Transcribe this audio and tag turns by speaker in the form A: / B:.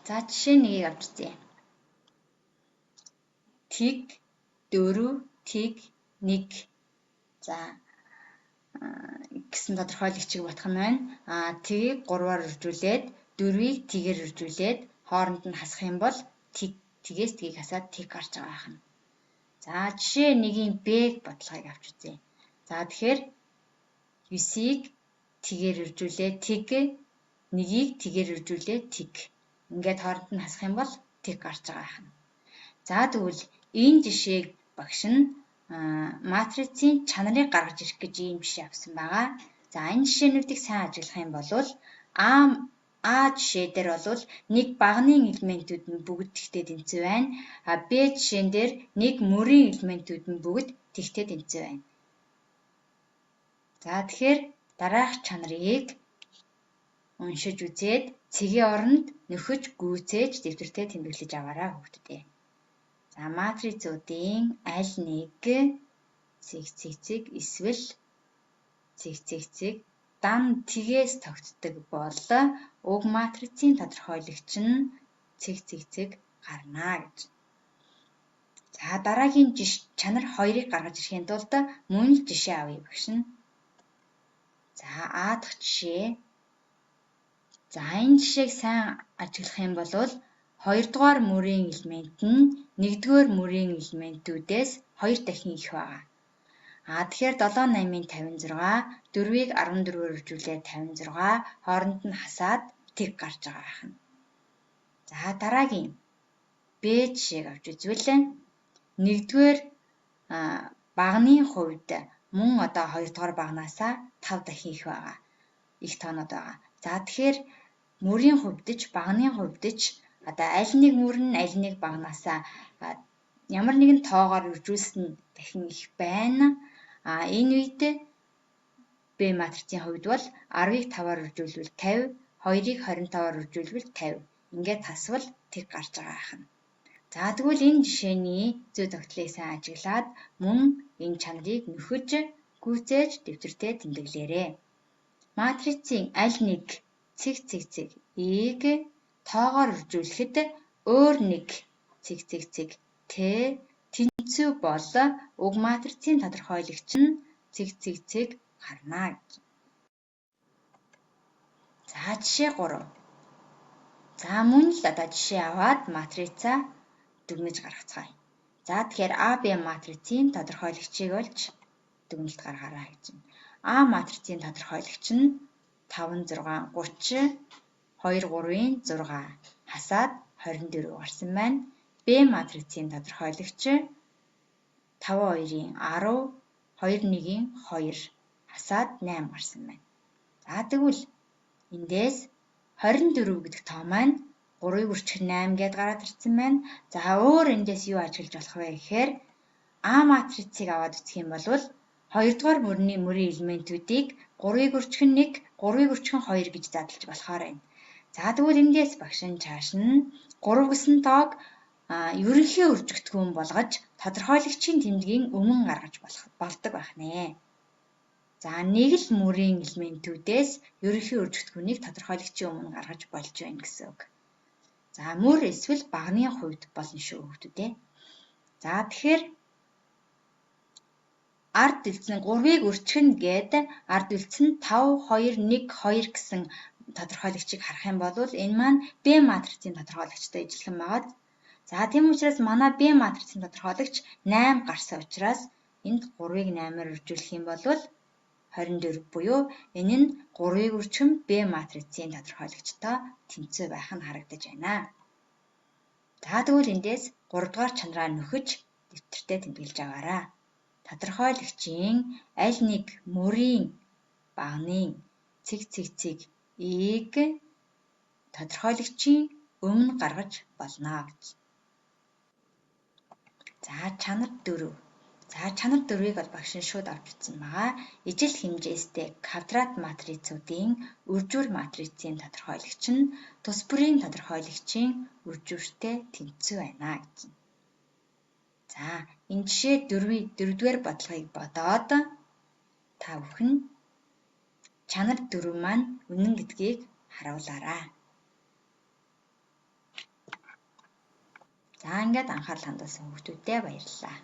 A: За, жишээ нэгийг авч үзье. Тэг 4 тэг 1 за гэсэн тодорхойлогчийг бодох нь байна. Тэгийг 3-аар үржүүлээд 4-ийг тэгээр үржүүлээд хооронд нь хасах юм бол тэг тэгээс тгийг хасаад тэг гарч байгаа байх нь. За, жишээ нэгийн Б бодлогыг авч үзье. За, тэгэхээр 9-ийг тэгээр үржүүлээд тэг, 1-ийг тэгээр үржүүлээд тэг. Ингээд хооронд нь хасах юм бол тэг гарч байгаа байх нь. За, тэгвэл энэ жишээг багш нь матрицын чанарыг гаргаж ирэх гэж ийм жишээ авсан байгаа. За, энэ жишээнүүдийг сайн ажиглах юм бол А жишээ дээр бол нэг баганы элементүүд нь бүгд тэгтэй тэнцүү байна. А Б жишээн дээр нэг мөрийн элементүүд нь бүгд тэгтэй тэнцүү байна. За, тэгэхээр дараах чанарыг уншиж үзээд цэгийн оронд нөхөж гүйцээж дэвтэртээ тэмдэглэж аваарай, хүүхдүүдээ. За, матрицуудын аль нэг цэг цэг цэг эсвэл цэг цэг цэг дан тэгээс тогтдог бол уг матрицын тодорхойлогч нь цэг цэг цэг гарна гэж. За, дараагийн чанар 2-ыг гаргаж ирэхийн тулд мөн л жишээ авъя, багш нь. За, А дахь жишээ. За, энэ жишээг сайн ажиглах юм бол хоёрдугаар мөрийн элемент нь нэгдүгээр мөрийн элементүүдээс 2 дахин их байгаа. Тэгэхээр 7 8-ын 56, 4-ийг 14-оор үржүүлээд 56, хооронд нь хасаад тэг гарч байгаа байх нь. За, дараагийн Б жишээг авч үзвэл нэгдүгээр баганы хувьд мөн одоо хоёрдугаар баганаасаа 5 дахин их байгаа. Их тоонууд байгаа. За, тэгэхээр мөрийн хувьд ч баганы хувьд ч одоо аль нэг мөр нь аль нэг баганаасаа ямар нэгэн тоогоор үржүүлсэн дахин их байна. Энэ үед Б матрицын хувьд бол 10-ыг 5-аар үржүүлвэл 50, 2-ыг 25-аар үржүүлвэл 50. Ингээд хасвал тэг гарч байгаа байх нь. За, тэгвэл энэ жишээний зүй тогтлыг сайн ажиглаад мөн энэ чанарыг нөхөж гүйцээж дэвтэртээ тэмдэглээрэй. Матрицын аль нэг цэг цэг цэг ийг тоогоор үржүүлэхэд өөр нэг цэг цэг цэг т тэнцүү бол уг матрицын тодорхойлогч нь цэг цэг цэг гарна гэж. За, жишээ 3. За, мөн л одоо жишээ аваад матрицаа дүгнэж гаргацгаая. За, тэгэхээр А Б матрицын тодорхойлогчийг олж дүгнэлт гаргаарай гэж байна. А матрицын тодорхойлогч нь 5 6 30 2 3-ын 6 хасаад 24 гарсан байна. Б матрицын тодорхойлогч 5 2-ын 10 2 1-ийн 2 хасаад 8 гарсан байна. За, тэгвэл эндээс 24 гэдэг тоо маань 3-ыг үржих 8 гээд гараад ирсэн байна. За, өөр эндээс юу ажиглаж болох вэ гэхээр А матрицыг аваад үзэх юм бол хоёрдугаар мөрний мөрийн элементүүдийг 3-ыг үржих нь 1, 3-ыг үржих нь 2 гэж задлж болохоор байна. За, тэгвэл эндээс багш нь чааш нь 3 гэсэн тоог ерөнхий үржигдэхүүн болгож тодорхойлогчийн тэмдгийн өмнө гаргаж болдог байх нэ. За, нэг л мөрийн элементүүдээс ерөнхий үржигдэхүүнийг тодорхойлогчийн өмнө гаргаж болж байна гэсэн үг. За, мөр эсвэл баганы хувьд болно шүү, хүүхдүүдээ. За, тэгэхээр ард үлдсэн 3-ыг үржих гээд ард үлдсэн 5 2 1 2 гэсэн тодорхойлогчийг харах юм бол энэ маань Б матрицын тодорхойлогчтой ижилхэн байгаа. За, тийм учраас манай Б матрицын тодорхойлогч 8 гарсан учраас энд 3-ыг 8-аар үржүүлэх юм бол 24 буюу энэ нь 3-ыг үржих Б матрицын тодорхойлогчтой тэнцүү байх нь харагдаж байна. За, тэгвэл эндээс 3 дугаар чанараа нөхөж дэвтэртээ тэмдэглэж аваарай. Тодорхойлогчийн аль нэг мөрийн баганы цэг цэг цэг ийг тодорхойлогчийн өмнө гаргаж болно гэж. За, чанар 4. За, чанар 4-ийг бол багш нь шууд авч үзсэн байгаа. Ижил хэмжээстэй квадрат матрицуудын үржүүр матрицын тодорхойлогч нь тус бүрийн тодорхойлогчийн үржүүртэй тэнцүү байна гэж. За, энэ жишээ дөрөвдүгээр бодлогыг бодоод та бүхэн чанар 4 маань үнэн гэдгийг харуулаарай. За, ингээд анхаарал хандуулсан хүүхдүүддээ баярлалаа.